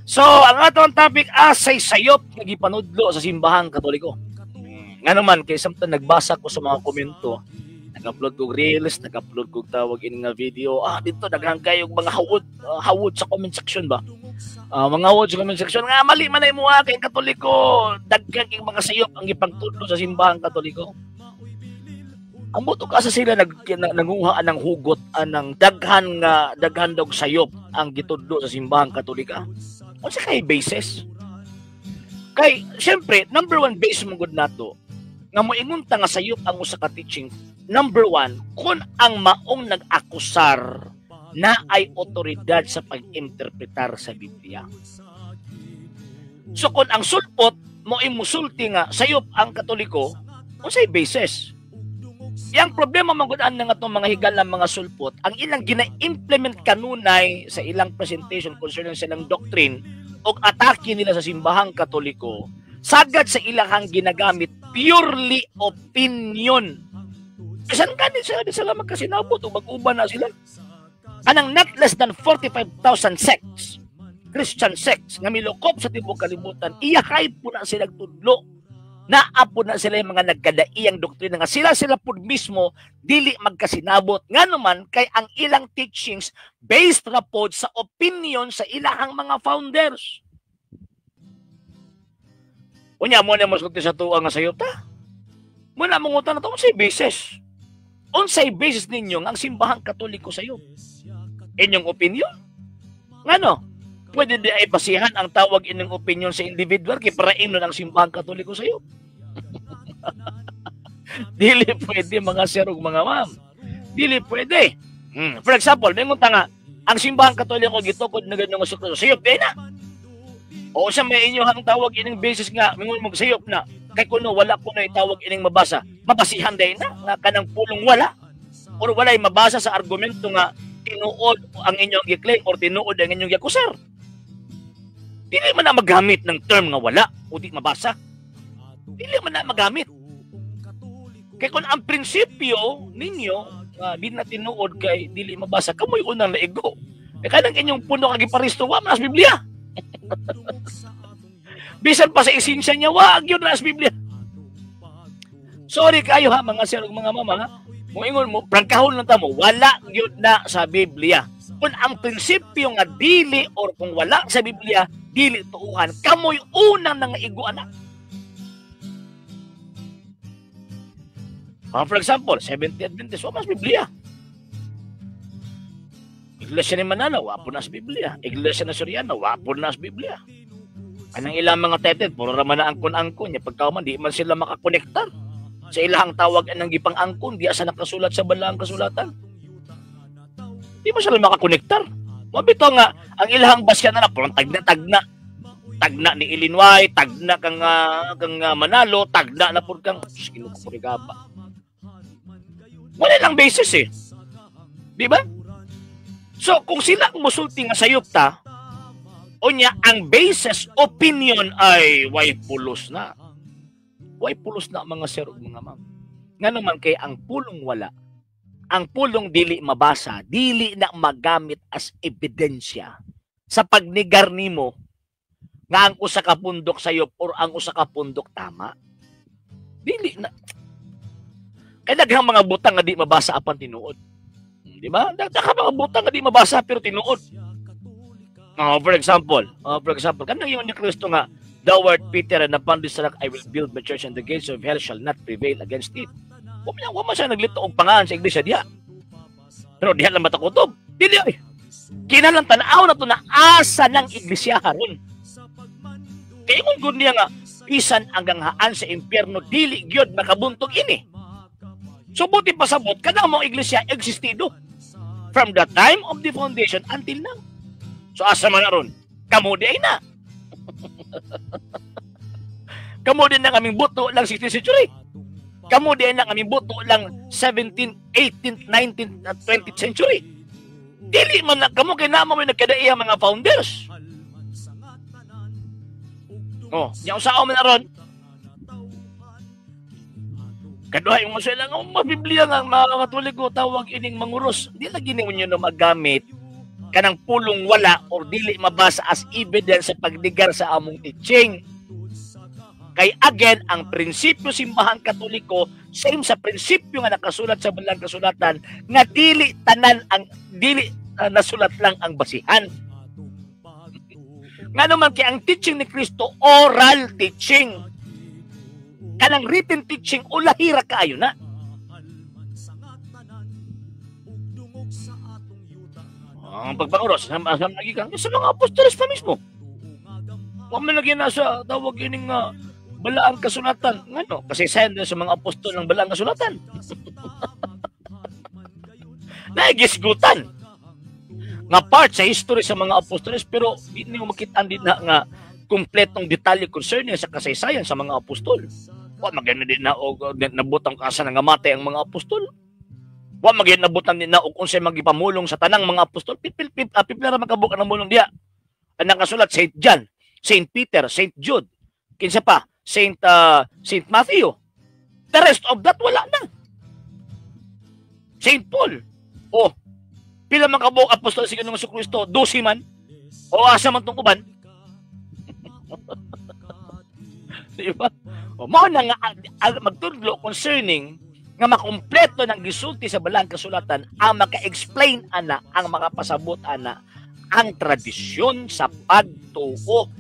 So, ang atong topic, asay sayop nga gipanudlo sa Simbahang Katoliko. Nga naman, kay samtang nagbasa ko sa mga komento, nag-upload kog reels, nag-upload kog tawag ini nga video, dito daghan kayo mga hawod, hawod sa comment section ba? Mga hawod sa comment section nga mali man ay mo kay Katoliko, daghan kay mga sayop ang gipagtudlo sa Simbahang Katoliko. Ang buto ka sa sila nanguha ng hugot anang daghan nga daghan dog sayop ang gitudlo sa Simbahang Katolika. Unsa kay basis? Kay syempre number one base mo gud nato nga moingon ta nga sayop ang usa ka teaching. Number one, kung ang maong nag-akusar na ay otoridad sa pag-interpretar sa Biblia. So kung ang sulpot mo imusulti nga sayop ang Katoliko, unsay basis? Yang problema man gud ang atong mga higalang mga sulpot, ang ilang gina-implement kanunay sa ilang presentation concerning sa ilang doctrine og atake nila sa Simbahang Katoliko, sagad sa ilang ginagamit purely opinion. Bisan gani sila di sila magkasinabot o mag-uban na sila. Anang not less than 45,000 sects, Christian sects nga milukop sa tibuok kalibutan, iyahay po na sila tudlo. Naa po na sila yung mga nagkadaiyang doktrina nga sila pud mismo dili magkasinabot. Nga naman kay ang ilang teachings based ra pod sa opinion sa ilahang mga founders. Unya mo na mosulti sa tuwa nga sayop ta. Muna mangutan na to unsay basis? Unsay basis ninyo nga ang Simbahang Katoliko sayop? Inyong opinion? Ngano? Pwede di ay basihan ang tawag inyong opinion sa individual kay para ingnon ang Simbahang Katoliko sayop. Dili pwede, mga sir ug mga ma'am. Dili pwede. For example, may nga ang Simbahang Katoliko gitukod na ganun nga sa sayop di na. O sa may inyo ang tawag ining basis nga mingon mo sayop na kay kuno wala kuno itawag ining mabasa. Mabasihan day na nga kanang pulong wala or walay mabasa sa argumento nga tinuod ang inyong gi-claim or tinuod ang inyong giakusar. Dili man na magamit ng term nga wala o di mabasa. Dili man na magamit. Kay kung ang prinsipyo ninyo nga di na tinuod kay dili mabasa, kamoy unang naigo. Kay kanang inyong puno kag giparisto wa man sa Biblia. Bisan pa sa esensya niya, wa gyud na sa Biblia. Sorry kayo ha, mga sir ug mga mama, moingon mo, prangkahon lang ta mo, wala gyud na sa Biblia. Kung ang prinsipyo nga dili or kung wala sa Biblia, dili tuuhan, kamoy unang nangaigo anak. For example, Seventh-day Adventist, wa man sa Biblia. Iglesia ni Manana, wa po na sa Biblia. Iglesia na Soriano, wa po na sa Biblia. Anang ilang mga tetet, puro raman na angkon-angkon. Ya, pagkauman, di man sila makakonektar. Sa ilahang tawag ang gipang-angkon, di asa nakasulat sa balaang kasulatan. Di man sila makakonektar. Mabito nga, ang ilahang basya na purong tagna-tagna. Tagna ni Ilinway, tagna kang Manalo, tagna na pur kang Ginoo. Wala lang basis eh. Di ba? So, kung sila ang musulti nga sayop ta, unya, ang basis opinion ay way pulos na. Way pulos na, mga sir ug mga ma'am. Nga naman kay ang pulong wala, ang pulong dili mabasa, dili na magamit as ebidensya sa pagnegar nimo nga ang usa ka pundok sayop or ang usa ka pundok tama. Dili na. Kay daghang mga butang nga di mabasa apan tinuod. Di ba? Daghang mga butang nga di mabasa pero tinuod. For example, kanang ingon ni Kristo nga, "Thou art Peter, and upon this rock I will build my church, and the gates of hell shall not prevail against it." Wa man siya naglito og pangalan sa iglesia diha. Pero diha lang matakutob. Dili ay. Kinahanglan tan-aw na to na asa ng iglesia haron. Kay ingon gud niya nga bisan ang ganghaan sa impyerno dili gyud makabuntog ini. So buti pasabot kada mo iglesia existido from the time of the foundation until now. So asa man aron? Kamo di ay na. Kamo din na kaming buto lang 16th century. Kamo di ay na kaming buto lang 17th, 18th, 19th, at 20th century. Dili man na kamo kay namo may nagkadaiya mga founders. Oh, nya usaon man aron? Kaduha yung sila nga mga Biblia nga mga Katoliko tawag ining manguros. Di lagi ninyo na magamit Kanang pulong wala or dili mabasa as evidence sa pagdigar sa among teaching. Kay again, ang prinsipyo Simbahang Katoliko same sa prinsipyo nga nakasulat sa Balang Kasulatan nga dili tanan ang dili nasulat lang ang basihan. Nga naman kay ang teaching ni Kristo oral teaching. Kanang written teaching ulahira kaayo na. Ang pagpanguros sa nagikan sa mga apostoles pa mismo. Wa man lagi na sa tawag ining Balaang Kasulatan. Ngano? Kasi sayan din sa mga apostol ng Balaang Kasulatan. Nagisgutan nga part sa history sa mga apostoles, pero di niyo makita din na nga kumpletong detalye concerning sa kasaysayan sa mga apostol. Wa magyud din na og nabutang asa nga matay ang mga apostol. Wa magyud nabutan din na og unsay magipamulong sa tanang mga apostol. Pipila ra makabuk ang mulong diya. Ang nakasulat Saint John, Saint Peter, Saint Jude, kinsa pa, Saint Matthew. The rest of that wala na. Saint Paul. Oh, pila man kabuok apostol si Ginoong Kristo? 12 man. O asa man tong uban? Di ba? O mao na nga magtudlo concerning nga makumpleto ng gisulti sa Balang Kasulatan ang maka-explain ana, ang makapasabot ana ang tradisyon sa pagtuo.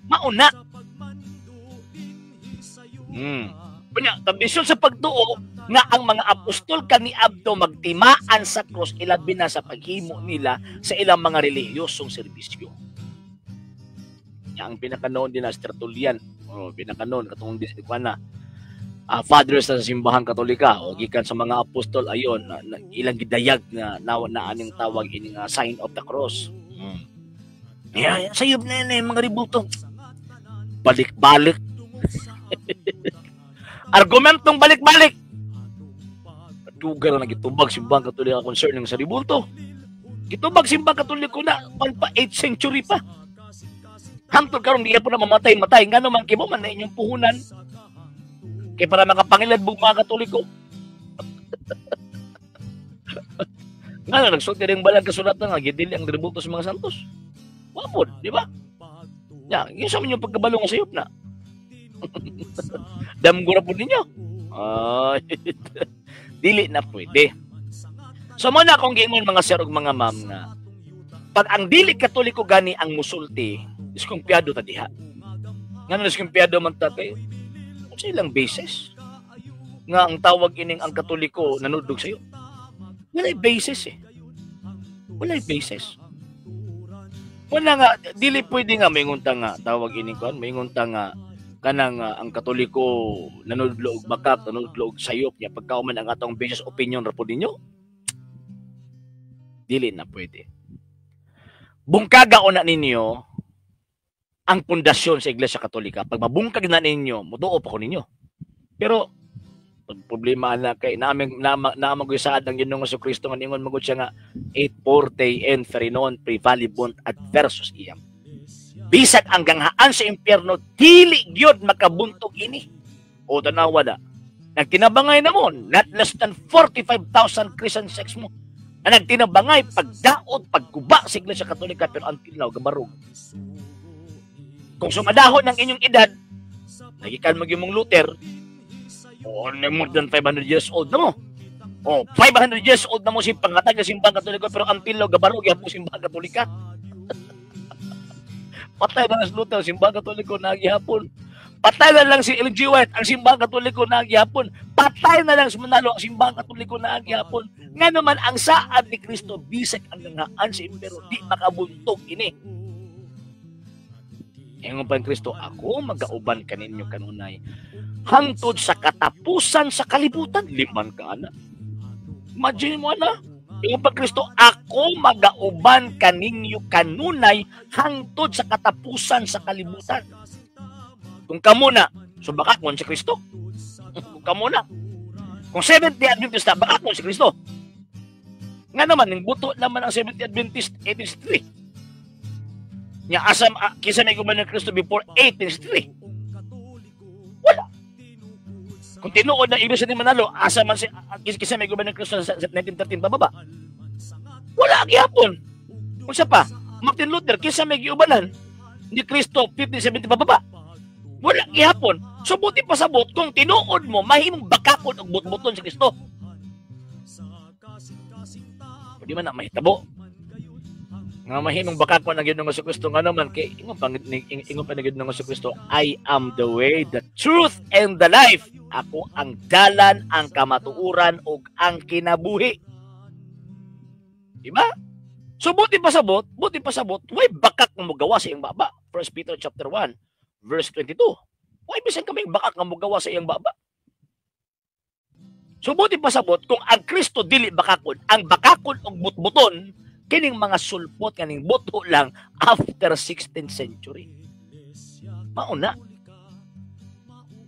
Mauna. Kunya, tradisyon sa pagtuo nga ang mga apostol kaniadto magtimaan sa krus ilabi na sa paghimo nila sa ilang mga relihiyosong serbisyo. Ya, ang pinakanoon din na si Tertullian, o pinakanoon katong na fathers sa Simbahang Katolika o gikan sa mga apostol ayon na ilang gidayag na na aning tawag ining sign of the cross. Yeah, sayop na yun, mga ribulto. Balik-balik. Argumentong balik-balik. Duga na gitubag Simbahang Katolika concerning sa ribulto. Gitubag Simbahang Katoliko na pa 8th century pa. Hangtod karon di po na mamatay-matay ngano man kimo man na inyong puhunan. Kay para makapangilad bug mga Katoliko. Ngano nagsulti ring Balang Kasulatan nga gidili ang ribulto sa mga santos. Wa pod, di ba? Ya, kinsa man yung pagkabalo nga sayop na. Damgo ra pud ninyo. Ay, dili na pwede. So mo na akong giingon mga sir ug mga ma'am nga pag ang dili Katoliko gani ang musulti, diskumpiyado ta diha. Ngano diskumpiyado man ta kay unsa ilang basis nga ang tawag ining ang Katoliko nanudog sayo? Walay basis eh. Walay basis. Wala nga dili pwede nga maingon ta nga tawag ining kuan, maingon ta nga kanang ang Katoliko nanudlo og bakak, nanudlo og sayop niya pagkauman ang atong basis opinion ra pud ninyo. Dili na pwede. Bungkaga una ninyo ang pundasyon sa Iglesia Katolika. Pag mabungkag na ninyo, mutuo pa ko ninyo. Pero pag problema na kay naamang saad ang Ginoong Kristo nga ningon magud siya nga et forte inferinon prevalibunt adversus iam. Bisag ang ganghaan sa impyerno dili gyud makabuntog ini. O tanawa da. Nagtinabangay na mo not less than 45,000 Christian sects mo. Na nagtinabangay pagdaot, pagguba sa Iglesia Katolika pero until now gabarog. Kung sumadahon ang inyong edad, nagikan mo mong Luther, o more than 500 years old na mo. O 500 years old na mo si pangatag na Simbahang Katoliko pero until now gabarog gyapon Simbahang Katolika. Patay na si Luther, Simbahang Katoliko na gihapon. Patay na lang si L.G. White, ang Simbahang Katoliko na gihapon. Patay na lang si Manalo, ang Simbahang Katoliko na gihapon. Nga naman ang saad ni Kristo bisag ang ganghaan sa impero di makabuntog ini. Ingon pa Kristo, ako magauban kaninyo kanunay hangtod sa katapusan sa kalibutan. Liman ka ana. Imagine mo ana. Ingon pa Kristo, ako magauban kaninyo kanunay hangtod sa katapusan sa kalibutan. Kung kamo na, so baka kung si Kristo. Kung kamo na. Kung Seventh-day Adventist na, baka kung si Kristo. Nga naman, yung buto naman ang Seventh-day Adventist 1863. Nya asam kinsa may guman ng Kristo before 1863? Wala. Kung tinuod na Iglesia ni Manalo, asa man si kinsa may guman ng Kristo sa 1913 bababa? Wala gihapon. Unsa pa? Martin Luther, kinsa may giubanan? Ni Kristo 1570 pababa. Wala gihapon. So buti pasabot kung tinuod mo mahimong bakakon og butbuton si Kristo. Di man na mahitabo nga mahimong bakakon ang Ginoong Kristo, nga naman kay ingon pa ni Ginoong Kristo, "I am the way, the truth and the life." Ako ang dalan, ang kamatuoran ug ang kinabuhi. Di ba? So buti pasabot, way bakak nga mogawa sa iyang baba. 1 Peter chapter 1 verse 22. Way bisan kaming bakak nga mogawa sa iyang baba. So buti pasabot kung ang Kristo dili bakakon, ang bakakon og butbuton kining mga sulpot, kaning buto lang after 16th century. Mauna.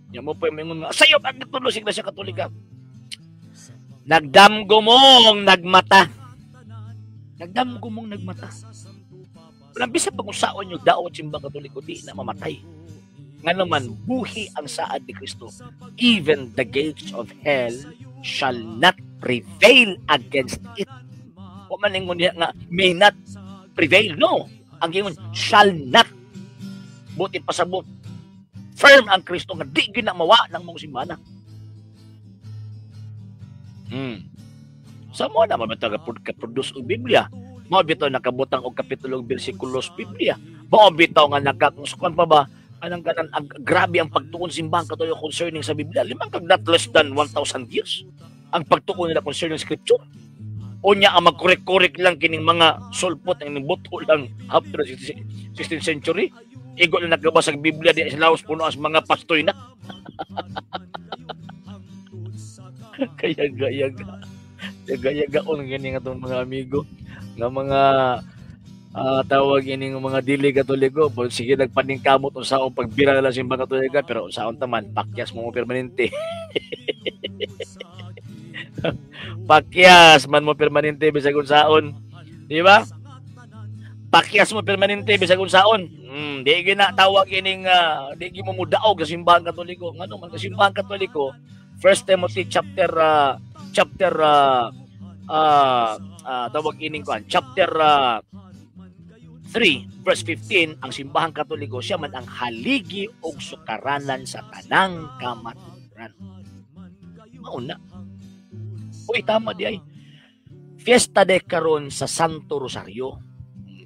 Nya mo pa mingon nga sayo ang gitulo sa Iglesia Katolika. Nagdamgo mong nagmata. Nagdamgo mong nagmata. Walang bisa pag usaon yung daot Simbang Katoliko, di na mamatay. Nga naman, buhi ang saad ni Kristo. "Even the gates of hell shall not prevail against it." Wa man ingon niya nga may not prevail. No. Ang ingon, shall not. Buti pasabot. Firm ang Kristo nga di gyud na mawa ng mga simbana. Sa mo na man taga ka-produce og Biblia. Mao bitaw nakabutang og kapitulo ug bersikulo sa Biblia. Mao bitaw nga nagkakungsukan pa ba anang ganan ang grabe ang pagtuon Simbang Katoliko concerning sa Biblia. Limang kag not less than 1,000 years ang pagtuon nila concerning scripture. Unya ang magkorek-korek lang kining mga sulpot, ang buto lang after 16th century. Igo na nagkabasa sa Biblia di sa laos puno as mga pastoy na. Kaya yaga yaga yaga on gini nga tong mga amigo nga mga tawag ining mga dili Katoliko, sige, nagpaningkamot unsaon pagbira na lang Simbang Katolika, pero unsaon ta man, pakyas mo mo permanente. Pakyas man mo permanente bisag unsaon. Di ba? Pakyas mo permanente bisag unsaon. Di gina tawag ining di gi mo mudaog sa Simbahan Katoliko. Ngano man sa Simbahan Katoliko, 1 Timothy chapter tawag ining kuan, chapter 3 verse 15, ang Simbahan Katoliko siya man ang haligi og sukaranan sa tanang kamatuoran. Mauna. Uy, tama di ay. Fiesta de karon sa Santo Rosario.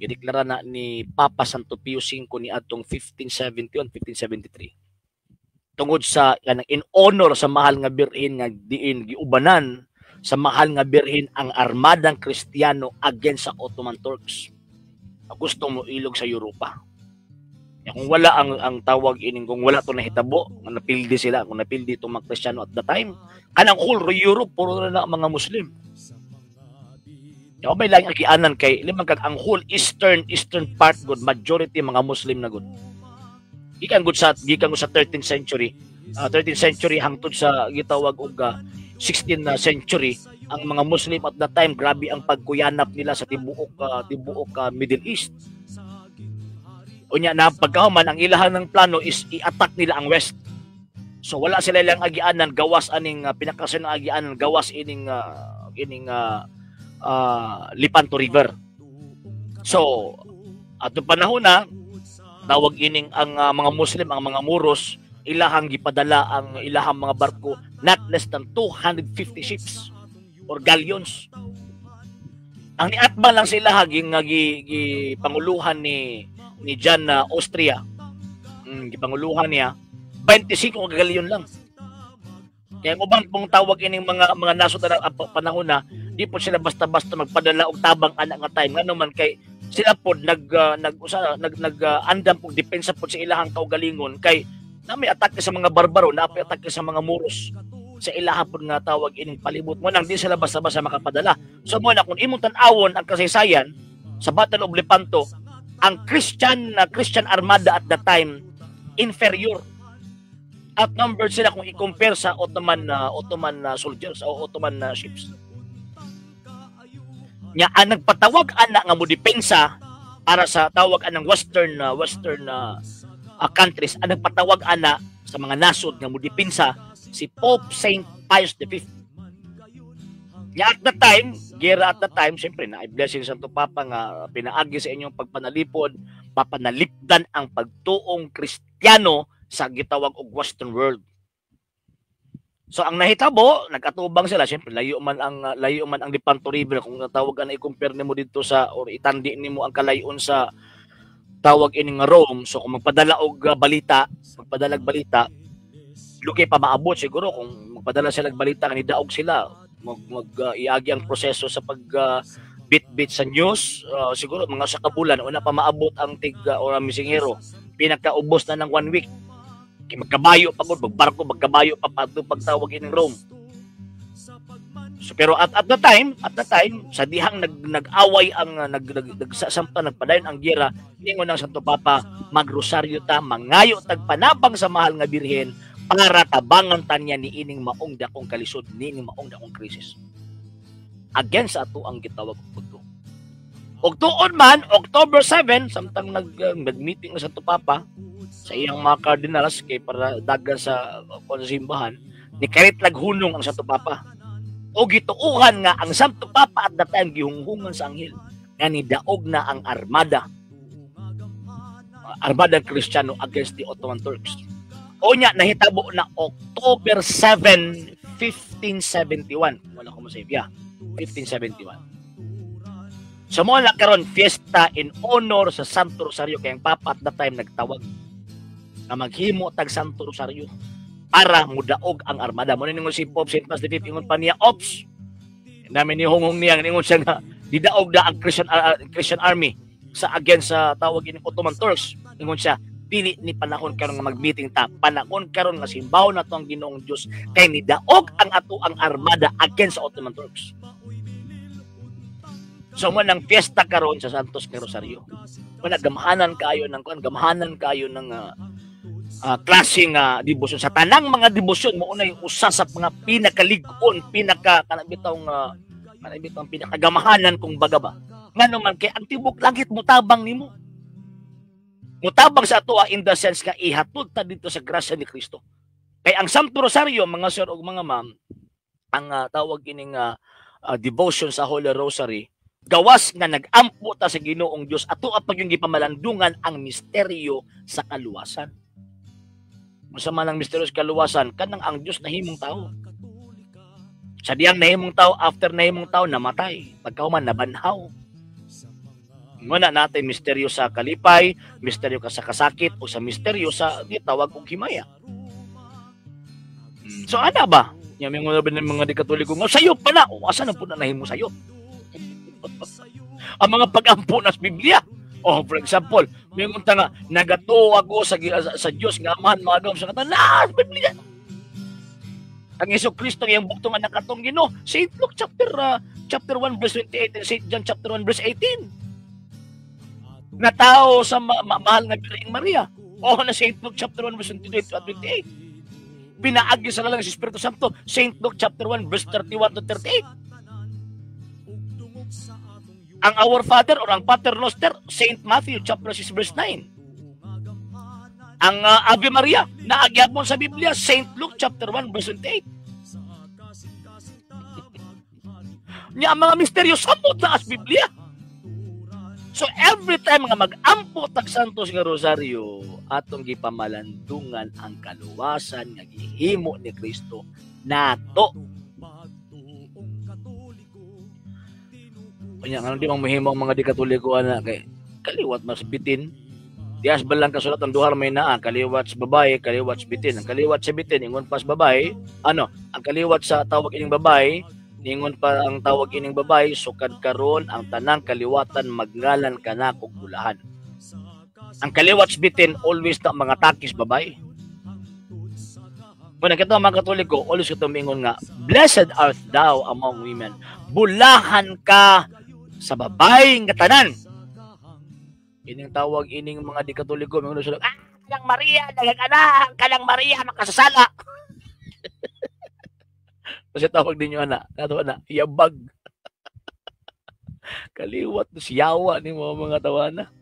Gideklara na ni Papa Santo Pio V ni atong 1571, 1573. Tungod sa kanang in honor sa mahal nga birhen nga diin giubanan sa mahal nga birhen ang armadang Kristiyano against sa Ottoman Turks. Gusto mo ilog sa Europa. Ya, kung wala ang tawag ining kung wala to nahitabo, nga napildi sila, kung napildi itong mga Kristiyano at the time, kanang whole Europe puro na mga Muslim. Ya, may lang agianan kay limang kag ang whole eastern part good, majority mga Muslim na good. Gikan gud sa 13th century, 13th century hangtod sa gitawag og 16th century, ang mga Muslim at that time, grabe ang pagkuyanap nila sa tibuok Middle East. Unya na pagkahuman, ang ilahan ng plano is i-attack nila ang West. So wala sila lang agianan gawas aning pinakasan ng agianan gawas ining Lepanto River. So ato panahon na tawag ining ang mga Muslim, ang mga Muros, ilahang gipadala ang ilahang mga barko, not less than 250 ships or galleons. Ang niatbang lang sila gi nga gi panguluhan ni John na Austria. Gipanguluhan niya 25 ka galyon lang. Kaya ang uban pong tawag ining mga nasod na ang panahon na di po sila basta-basta magpadala og tabang ana nga time, ngano man kay sila pod nag nag usa nag nag andam pog depensa pod sa ilahang kaugalingon kay na may atake sa mga barbaro, na may atake sa mga Muros sa ilaha pod nga tawag ining palibot mo nang di sila basta-basta makapadala. So mo na kung imong tan-awon ang kasaysayan sa Battle of Lepanto, ang Christian na Christian armada at that time, inferior, outnumbered sila kung i-compare sa Ottoman soldiers o Ottoman ships. Nya ang nagpatawag ana nga mo depensa para sa tawag anang Western countries, ang nagpatawag ana sa mga nasod nga mo depensa si Pope Saint Pius V. Nya at the time, gera at the time, siyempre na blessing Santo Papa nga pinaagi sa inyong pagpanalipod, papanalipdan ang pagtuong Kristiyano sa gitawag og Western world. So ang nahitabo, nag-atubang sila, siyempre layo man ang Lepanto River kung tawag na i-compare nimo dito sa or itandi nimo ang kalayon sa tawag ining Rome. So kung magpadala og balita, magpadalag balita, lukay pa maabot siguro kung magpadala sila og balita nga nidaog sila, mag, mag iagi ang proseso sa pag bit-bit sa news, siguro mga sa kabulan una pa maabot ang tig or ang misinghero. Pinakaubos na ng one week. Kay magkabayo pa gud, magbarko, magkabayo pa padto pagtawag ining Rome. So, pero at the time sa dihang nag-away ang nag, nag nagsasampa, nagpadayon ang giyera, ningon ng Santo Papa, magrosaryo ta, mangayo tag panabang sa mahal nga Birhen para tabangan ta niya niining maong dakong kalisod, niining maong dakong krisis against ato ang gitawag og pagtuo. Og tuon man, October 7, samtang nag-meeting na Santo Papa sa iyang mga cardinals kay para dagan sa uh, simbahan, ni karit laghunong ang Santo Papa. O gituuhan nga ang Santo Papa at that time gihunghungan sa anghel nga nidaog na ang armada Kristiyano against the Ottoman Turks. O nya nahitabo na October 7, 1571. Wala ko mo yeah, 1571. So mo na karon fiesta in honor sa Santo Rosario kay ang Papa at that time nagtawag nga maghimo tag Santo Rosario para mudaog ang armada. Mo ningon si Pope St. Pius V, ingon pa niya, ops. Namin ni hunghong niya, ningon siya nga didaog na ang Christian army sa against sa tawag ining Ottoman Turks. Ingon siya, dili ni panahon karon nga mag-meeting ta. Panahon karon nga simbahon nato ang Ginoong Dios kay nidaog ang ato ang armada against sa Ottoman Turks. So mo nang fiesta karon sa Santos nga Rosario. Wala gamhanan kayo ng kuan, gamhanan kayo ng klase nga debosyon. Sa tanang mga debosyon, mo unay usa sa mga pinakalig-on, pinaka kanang bitawng pinakagamahanan kung baga ba. Ngano man kay ang tibok langit mutabang nimo. Mutabang sa atoa in the sense nga ihatod ta dito sa grasya ni Kristo. Kay ang Santo Rosario, mga sir ug mga ma'am, ang tawag ining devotion sa Holy Rosary, gawas nga nag-ampo ta sa Ginoong Dios, ato pag yung gipamalandungan ang misteryo sa kaluwasan. Unsa man ang misteryo sa kaluwasan? Kanang ang Dios nahimong tao. Sa diyang nahimong tao, after nahimong tao, namatay. Pagkauman, nabanhaw. Muna natin misteryo sa kalipay, misteryo ka sa kasakit, o sa misteryo sa gitawag og himaya. So ana ba? Nya may mga ng mga di Katoliko nga sayop pa na. O asa na po na nahimo sayop? Ang mga pag-ampo nas Biblia. Oh, for example, may ta nga nagatuo ako sa Dios nga Amahan maagom sa katanan na Biblia. Ang Hesus Kristo iyang buktong anak atong Ginoo. St. Luke chapter 1 verse 28 and St. John chapter 1 verse 18. Na tao sa mahal nga Birheng Maria. O na St. Luke chapter 1 verse 22 at 28. Pinaagi sa lalang si Espiritu Santo, St. Luke chapter 1 verse 31 to 38. Ang Our Father or ang Pater Noster, St. Matthew chapter 6 verse 9. Ang Ave Maria, naagyapon sa Biblia, St. Luke chapter 1 verse 28. Nya ang mga misteryo samot na as Biblia. So every time nga mag-ampo tag Santos nga Rosario, atong gipamalandungan ang kaluwasan nga gihimo ni Kristo nato. Unya nga di man mahimo ang mga di Katoliko ana kay kaliwat mas bitin. Dias ba lang kasulat ang duha may naa, kaliwat sa babae, kaliwat sa bitin. Ang kaliwat sa bitin ingon pa sa babae, ano, ang kaliwat sa tawag ining babae, ningon pa ang tawag ining babae, sukad karon ang tanang kaliwatan magngalan kanako og bulahan. Ang kaliwat sa bitin always ta mga takis babae. Muna kita mga Katoliko, always kita mingon nga, blessed art thou among women. Bulahan ka sa babae nga tanan. Ining tawag ining mga di Katoliko, mingon sila, kanang Maria, daghang anak, kanang Maria makasasala. Kasi tawag ninyo ana, kato ana, yabag. Kaliwat siyawa ni mga tawana.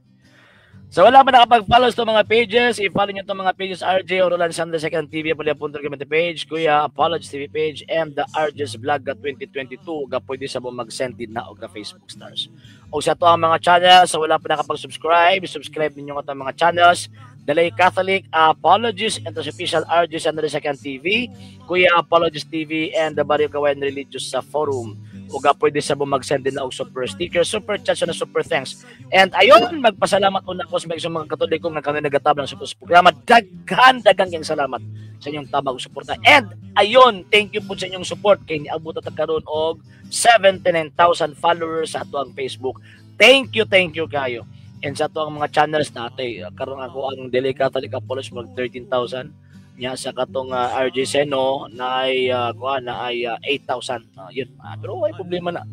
So wala pa nakapag-follow sa mga pages, i-follow nyo itong mga pages: RJ Orolan Sandra Second TV, Apolia Punto Community page, Kuya Apology TV page, and the RJ's Vlog 2022. Ga pwede sa mo mag-send din na og Facebook stars. O sa ato ang mga channels, so wala pa nakapag-subscribe, subscribe ninyo atong mga channels: Dalay Catholic Apologies and the official RJ Sandra Second TV, Kuya Apologies TV, and the Barrio Kawayan Religious sa Forum. O ga pwede sa mo mag-send din na og super sticker, super chat, na super thanks. And ayon, magpasalamat una ko sa mga Katoliko nga kami nagatabang sa programa. Daghan, daghang yung salamat sa inyong tabang suporta. And ayon, thank you po sa inyong support kay niabot ta karon og 79,000 followers sa ato ang Facebook. Thank you kayo. And sa ato ang mga channels natay, karon ako ang Dili Catholic Apologies mag 13,000 nya sa katong RJ Seno na ay kuha na ay 8,000. Yun, pero ay problema na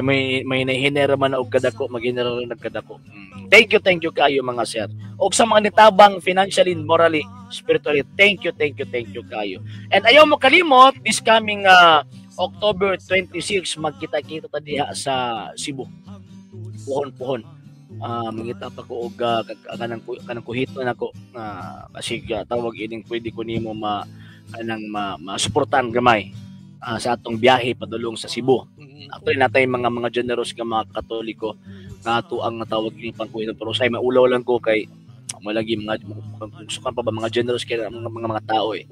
may nahinera man na og kadako, maghinera rin nagkadako. Thank you kayo, mga sir, og sa mga nitabang financially, morally, spiritually, thank you, thank you, thank you kayo. And ayaw mo kalimot, this coming October 26, magkita-kita ta diha sa Cebu, puhon-puhon. Mangita pa ko og kanang kuhito nako nga kasi tawag ining pwede ko nimo ma kanang ma, masuportahan gamay sa atong biyahe padulong sa Cebu. Actually, natay mga generous nga mga Katoliko nga ato ang tawag ini pangkuhito, pero say maulaw lang ko kay malagi mga sukan pa ba mga generous kay mga tao eh.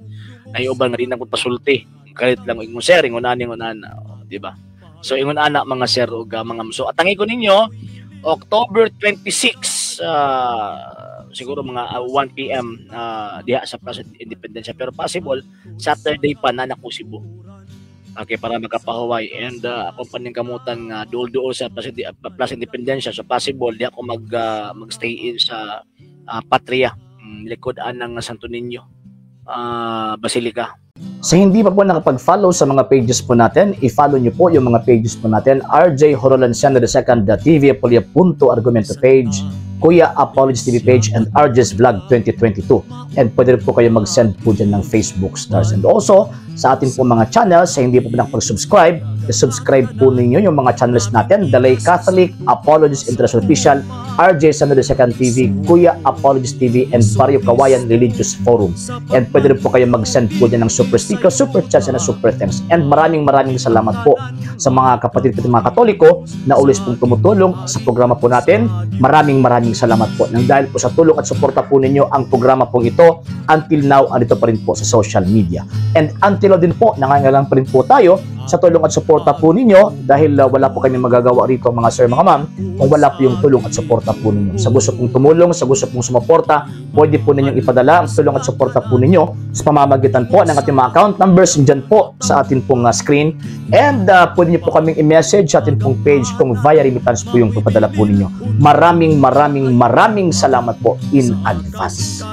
Ay uban nga di na ko pasulti. Kalit lang ingon, "Sir, ingon ani, ingon ana," di ba? So ingon ana, mga sir ug mga, so atangi ko ninyo October 26, siguro mga 1 PM diha sa Plaza Independencia, pero possible Saturday pa na nako Cebu. Okay, para makapahuway and ako paningkamutan nga duol-duol sa Plaza Independencia, so possible di ako mag-stay in sa Patria, likod anang Santo Niño Basilica. Sa hindi pa po nakapag-follow sa mga pages po natin, i-follow nyo po yung mga pages po natin: RJ Horolanciano II TV, Apolia Punto Argumento page, Kuya Apologies TV page, and RJ's Vlog 2022. And pwede rin po kayo mag-send po dyan ng Facebook stars. And also, sa ating po mga channels, sa hindi po nakapag-subscribe, i-subscribe po ninyo yung mga channels natin: Dalay Catholic, Apologies International Official, RJ Sano II TV, Kuya Apologies TV, and Barrio Kawayan Religious Forum. And pwede rin po kayo mag-send po dyan ng super sticker, super chats, and super thanks. And maraming maraming salamat po sa mga kapatid ko, mga Katoliko na always pong tumutulong sa programa po natin. Maraming maraming salamat po. Nang dahil po sa tulong at suporta po ninyo, ang programa pong ito until now andito pa rin po sa social media. And until now din po, nangangailangan pa rin po tayo sa tulong at suporta po ninyo dahil wala po kami magagawa rito, mga sir, mga ma'am, kung wala po yung tulong at suporta po ninyo. Sa gusto pong tumulong, sa gusto pong sumuporta, pwede po ninyong ipadala ang tulong at suporta po ninyo sa pamamagitan po ng ating mga account numbers dyan po sa atin pong screen. And pwede niyo po kaming i-message sa atin pong page kung via remittance po yung papadala po ninyo. Maraming maraming maraming salamat po in advance.